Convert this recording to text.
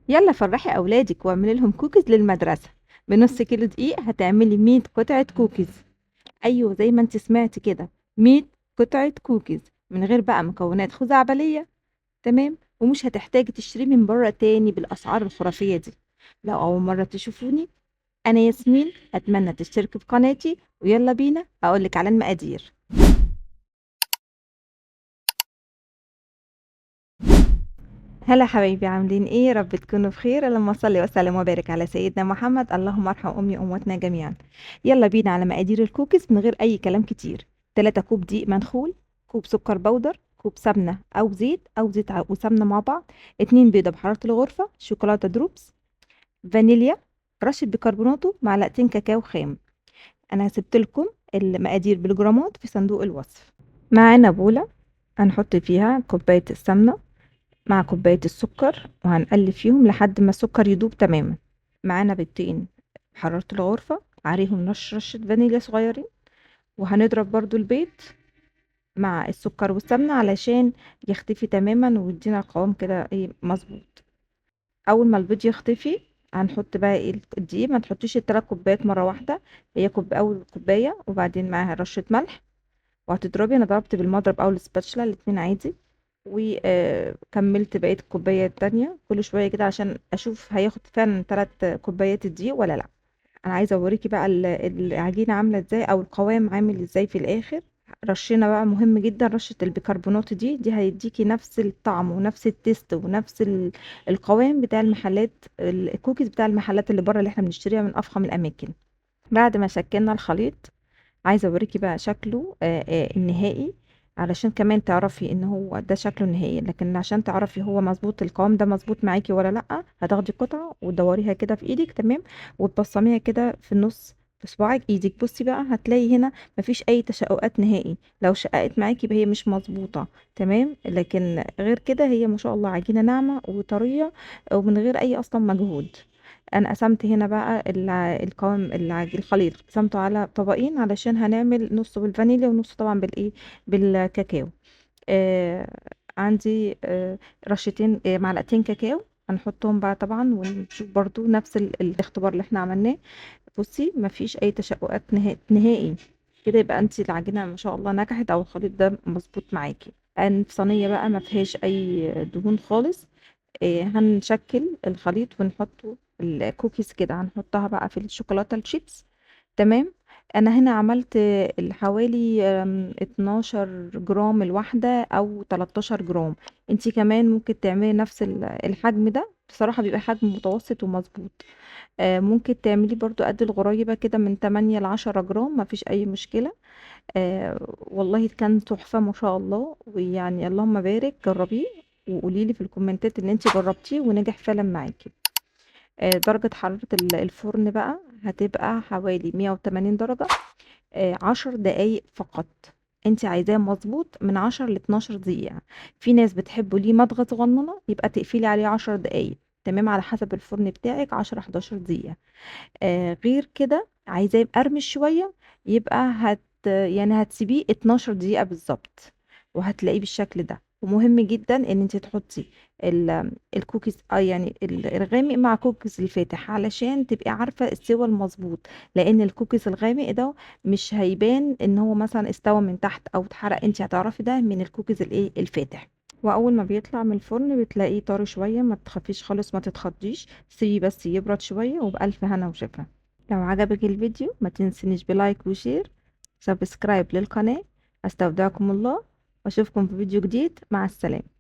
يلا فرحي أولادك واعملي لهم كوكيز للمدرسة. بنص كيلو دقيق هتعملي 100 قطعة كوكيز. أيوة زي ما انت سمعتي كده، 100 قطعة كوكيز من غير بقى مكونات خزعبلية، تمام؟ ومش هتحتاجي تشتري من بره تاني بالأسعار الخرافية دي. لو أول مرة تشوفوني، أنا ياسمين، أتمنى تشتركي في قناتي، ويلا بينا أقولك على المقادير. هلا حبايبي، عاملين ايه؟ رب تكونوا بخير. اللهم صل وسلم وبارك على سيدنا محمد، اللهم ارحم امي وامواتنا جميعا. يلا بينا على مقادير الكوكيز من غير اي كلام كتير. 3 كوب دقيق منخول، كوب سكر بودر، كوب سمنه او زيت، او زيت وسمنه مع بعض، 2 بيضه بحرارة الغرفة، شوكولاتة drops، فانيليا، رشه بيكربوناتو، معلقتين كاكاو خام. انا سبت لكم المقادير بالجرامات في صندوق الوصف. معانا بوله هنحط فيها كوباية السمنة مع كوباية السكر، وهنقلب فيهم لحد ما السكر يدوب تماما. معانا بيضتين بحرارة الغرفة، عليهم رشة فانيليا صغيرين، وهنضرب برضو البيض مع السكر والسمنة علشان يختفي تماما ويدينا القوام كده ايه مظبوط. اول ما البيض يختفي هنحط بقى ايه الدقيق. ما تحطيش التلات كوبايات مرة واحدة، هي اول كوباية وبعدين معاها رشة ملح، وهتضربي. انا ضربت بالمضرب او السباتشلا الاتنين عادي، وكملت بقية الكوباية التانية كل شوية كده عشان اشوف هياخد فعلا 3 كوبايات الدقيق ولا لا. انا عايزة اوريكي بقى العجينة عاملة ازاي او القوام عامل ازاي في الاخر. رشينا بقى، مهم جدا رشة البيكربونات دي هيديكي نفس الطعم ونفس ال taste ونفس القوام بتاع المحلات، الكوكيز بتاع المحلات اللي بره اللي احنا بنشتريها من افخم الاماكن. بعد ما شكلنا الخليط عايزة اوريكي بقى شكله النهائي، علشان كمان تعرفي ان هو ده شكله النهائي. لكن عشان تعرفي هو مظبوط القوام ده مظبوط معاكي ولا لا، هتاخدي قطعة وتدوريها كده في ايدك، تمام، وتبصميها كده في النص في صباعك ايدك. بصي بقى هتلاقي هنا مفيش اي تشققات نهائي. لو شققت معاكي يبقى هي مش مظبوطة، تمام. لكن غير كده هي ما شاء الله عجينة ناعمة وطرية ومن غير اي اصلا مجهود. انا قسمت هنا بقى القوام الخليط قسمته على طبقين علشان هنعمل نصه بالفانيليا ونصه طبعا بالكاكاو. عندي رشتين، معلقتين كاكاو هنحطهم بقى طبعا، ونشوف برضو نفس الاختبار اللي احنا عملناه. بصي مفيش اي تشققات نهائي كده، يبقى انت العجينة ما شاء الله نجحت او الخليط ده مظبوط معاكي. في صينية بقى ما فيهاش اي دهون خالص. هنشكل الخليط ونحطه الكوكيز كده، هنحطها بقى في الشوكولاتة الشيبس، تمام. انا هنا عملت حوالي 12 جرام الواحدة او 13 جرام. انتي كمان ممكن تعملي نفس الحجم ده، بصراحة بيبقى حجم متوسط ومظبوط. ممكن تعملي برضو قد الغريبة كده من 8 ل10 جرام، مفيش اي مشكلة. والله كان تحفة ما شاء الله، ويعني اللهم بارك. جربيه وقولي لي في الكومنتات ان انتي جربتيه ونجح فعلا معاكي. درجة حرارة الفرن بقى هتبقى حوالي 180 درجة، 10 دقايق فقط. انتي عايزاه مظبوط من 10 ل 12 دقيقة. في ناس بتحبه ليه مضغة صغننة يبقى تقفلي عليه 10 دقايق، تمام، على حسب الفرن بتاعك 10 11 دقيقة. غير كده عايزاه يبقى قرمش شوية يبقى هتسيبيه 12 دقيقة بالظبط، وهتلاقيه بالشكل ده. ومهم جدا ان انت تحطي الكوكيز، يعني الغامق مع كوكيز الفاتح علشان تبقي عارفة السوى المظبوط، لان الكوكيز الغامق ده مش هيبان ان هو مثلا استوى من تحت او اتحرق، انت هتعرفي ده من الكوكيز الفاتح. واول ما بيطلع من الفرن بتلاقيه طري شوية، ما تخافيش خالص، ما تتخضيش، سيبيه بس يبرد شوية، وبألف هنا وشفا. لو عجبك الفيديو ما تنسينيش ب like و share subscribe للقناة. استودعكم الله واشوفكم في فيديو جديد. مع السلامة.